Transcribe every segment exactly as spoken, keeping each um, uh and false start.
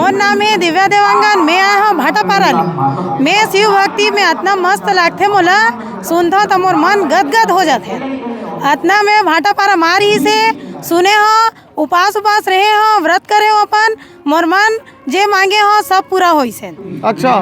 मोर नाम हे दिव्या देवांगन, मैं आए हव भाटापारा ले। मैं शिव भक्ति में अतना मस्त लागथे मोला, सुनथव त मोर मन गदगद हो जाथे। अतना मैं भाटापारा माँ रहिसे सुने हव, उपास उपास रहे हव, व्रत करे हव अपन, मोर मन जे मांगे हव सब पूरा होइसे। अच्छा।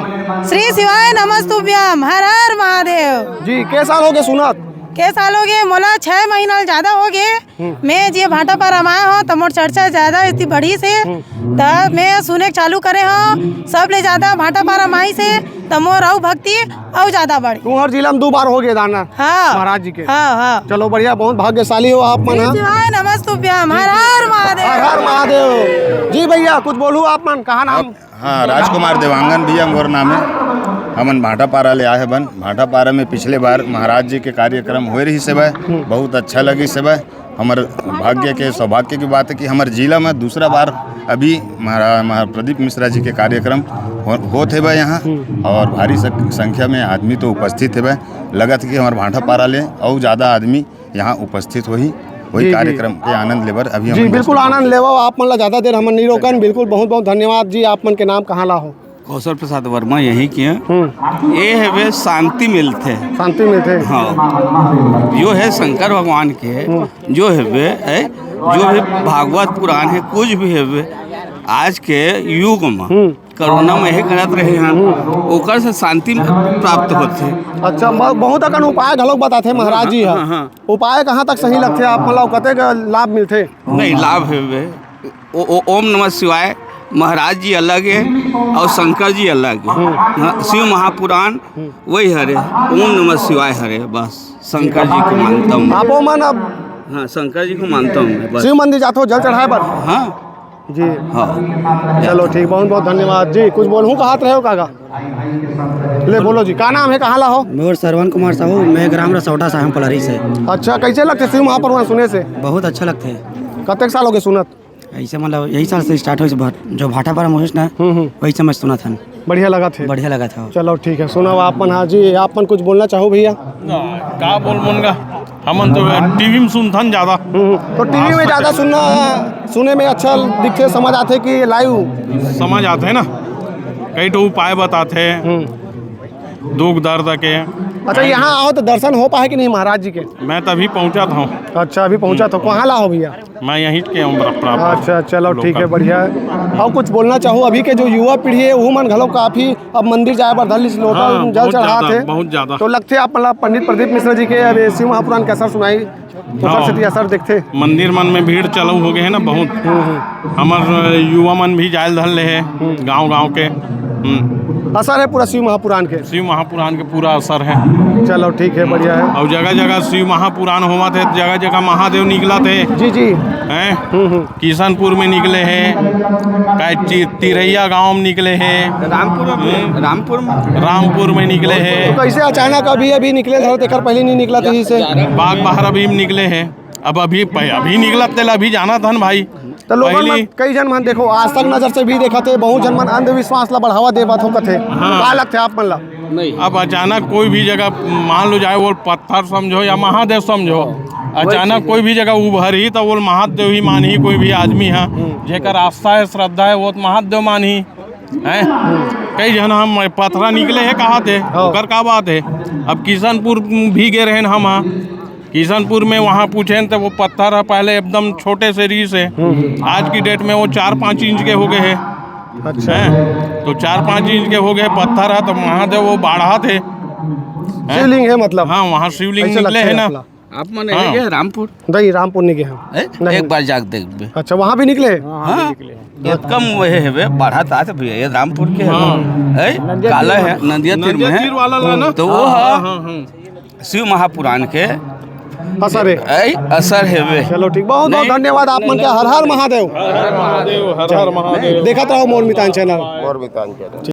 श्री शिवाय नमस्तुभ्यम, हर हर महादेव। जी, के साल होगे सुनत? के साल होगे? मोला छह महीना ले ज्यादा होगे। हम्म। मैं जे भाटापारा म आए हव, त मोर चर्चा ज्यादा इतनी बढ़िसे। हम्म। त मैं सुने के चालू करे हव, सबले ज्यादा भाटापारा म आइसे, त मोर अउ भक्ति अउ ज्यादा बढ़े। तुंहर जिला में दू बार होगे दाना हाँ। महाराज जी के। हाँ, हाँ। चलो बढ़िया, बहुत भाग्यशाली हो आप मन, श्री हाँ। शिवाय नमस्तुभ्यम, हर हर महादेव। हर हर महादेव। जी भैया, कुछ बोलू आप मन, कहाँ नाम? हाँ, राजकुमार देवांगन भैया मोर नाम हे। हमन भाटापारा ले आए हवन। भाटापारा में पिछले बार महाराज जी के कार्यक्रम होए रहिस हवय, बहुत अच्छा लगिस हवय। हमर भाग्य के, सौभाग्य की बात हे कि हमर जिला में दूसरा बार अभी महारा-, महा-, प्रदीप मिश्रा जी के कार्यक्रम हो-, होत हवय यहाँ, और भारी सक-, संख्या में आदमी तो उपस्थित हवय। लगत हे कि हमर भाटापारा ले अउ ज्यादा आदमी यहाँ उपस्थित होही, वही जी, जी। कार्यक्रम के आनंद लेबर अभी जी, हमन बिल्कुल दर्शक आनंद लेवव। आप मन ला ज्यादा देर हमन नहीं रोकन। बिल्कुल, बहुत बहुत धन्यवाद जी। आप मन के नाम कहाँ ला हो? कौशल प्रसाद वर्मा यहीं के हैं। हम्म। ये हवे शांति मिलथे। शांति मिलथे। हाँ, जो है शंकर भगवान के, हम्म। जो हवे, है, जो भी भागवत पुराण है, कुछ भी हवे, आज के युग में हम्म। कोरोना में ही करत रहे हैं, ओकर से शांति प्राप्त होथे। अच्छा, म-, बहुत अकन उपाय घलोक बताथे महाराज जी ह। हाँ, हाँ। उपाय कहाँ तक सही लगथे आप मन ला, कतेक लाभ मिलथे? नहीं, लाभ हे बे। ओ, ओ, ओम नमः शिवाय, महाराज जी अलग है और शंकर जी अलग है। हम्म। हाँ, शिव महापुराण हम्म। वही हरे, ओम नमः शिवाय हरे, बस शंकर जी को मानता हूँ। आपो मन अब हाँ, शंकर जी को मानता हूँ मैं, बस। शिव मंदिर जाथो जल चढ़ाए बर? हाँ। जी। हाँ। चलो ठीक, बहुत बहुत धन्यवाद जी। कुछ बोलहूँ कहत रहे हो काका? ले बोलो जी, का नाम है, कहाँ ला हो? मोर श्रवण कुमार साहू, मैं ग्राम रसौटा साहब पलरी से। अच्छा, कैसे लगथे शिव महापुराण सुने से? बहुत अच्छा लगथे। कतेक साल होगे सुनत? ऐसे मतलब यही साल से स्टार्ट होइस, जो भाटापारा में होइस ना, हम्म, हम्म। वही समय सुनत हन। बढ़िया लगथे। बढ़िया लगथे। चलो ठीक है, सुनव आप मन, हाँ जी, आप मन कुछ बोलना चाहो भैया? ना, का बोल मन का? हमन तो टीवी में सुनथन ज्यादा। हम्म, हम्म। तो टीवी में ज्यादा सुनना, सुने में अच्छा दिखथे, समझ आथे कि लाइव? समझ आथे ना, कई ठो उपाय बताथे, हम्म। दुख दर्द के। अच्छा, यहाँ आओ तो दर्शन हो पाए कि नहीं महाराज जी के? मैं तो अभी पहुँचत हँव। अच्छा, अभी पहुँचत हो, कहाँ ला हो भैया? मैं यहीं के हूँ, बरा-, बराबर। अच्छा, चलो, ठीक है, local। बढ़िया है। और कुछ बोलना चाहो, अभी के जो युवा पीढ़ी है, वो मन घलो काफी अब मंदिर जाए बर धर लिस, लोटा हाँ, जल बहुत चढ़ात ज्यादा, है। बहुत ज्यादा। तो लगथे आप, मतलब, पंडित प्रदीप मिश्रा जी के अब ये शिव महापुराण के असर सुनाई, ओकर हाँ। सेती असर दिखथे। मंदिर मन में भीड़ चालू हो गए है ना बहुत। हम्म, हम्म। हमर युवा मन भी जाए ल धर ले है, हम्म। गाँव-गाँव के। हम्म। असर है पूरा शिव महापुराण के। शिव महापुराण के पूरा असर है। चलो, ठीक है, बढ़िया है। और जगह-जगह शिव महापुराण होवत है, जगह-जगह महादेव निकलत है। जी, जी। हैं? हम्म, हम्म। किशनपुर में निकले है, का चि-, तिरैया गांव में निकले है। रामपुर में, हम्म। रामपुर में। रामपुर में निकले है। तो कैसे अचानक अभी, अभी निकले धर, तेकर पहले नहीं निकला था इसे? बाग बहरा भी निकले है। अब अभी प-, अभी निकलत तेला अभी जानत हन भाई। तो लोगन पहली मन, कई झन मन देखो, आज तक नजर से भी देखत हे, बहुत झन मन अंधविश्वास ला बढ़ावा देवत हो कथे। हाँ। का लगथे आप मन ला? नहीं। अब अचानक कोई भी जगह मान लो, चाहे वो पत्थर समझो या महादेव समझो, अचानक कोई भी जगह उभरही तो वो महादेव ही मानही। कोई भी आदमी है, हम्म। जेकर आस्था है, श्रद्धा है, वो तो महादेव मानही। हैं? कई झन हम पथरा निकले है कहा थे, हाँ। ओकर का बात है? अब किशनपुर भी गए रहेन हम, हाँ। किशनपुर में वहाँ पूछेन तो वो पत्थर है, पहले एकदम छोटे से रहिस हे, हम्म। आज की डेट में वो चार पाँच इंच के हो गए हैं। अच्छा। हैं? तो चार पाँच इंच के हो गए पत्थर है, तो महादेव वो बाढ़ा थे। हैं? शिवलिंग है मतलब? हाँ, वहाँ शिवलिंग ऐसे निकले लगता है ना। अपना। आप मन हाँ। है क्या रामपुर? नहीं, रामपुर नहीं गए हम। हैं? नहीं। एक बार जाके देख बे। अच्छा, वहाँ भी निकले? हाँ। ये कम वही है बे, बाढ़ा तात भी है, ये रामपुर के है। हाँ। हैं? नंदिया काला तीर है, वाला। नंदिया तीर में नंदिया है। तीर वाला ला ना? तो वो हाँ, है। हाँ, हाँ। शिव महापुराण के असर है। ऐ, असर है वे। चलो ठीक, बहुत बहुत नहीं, धन्यवाद आप मन के। हर हर महादेव। हर हर महादेव, हर हर महादेव। देखत रहो मोर मितान चैनल। मोर मितान चैनल।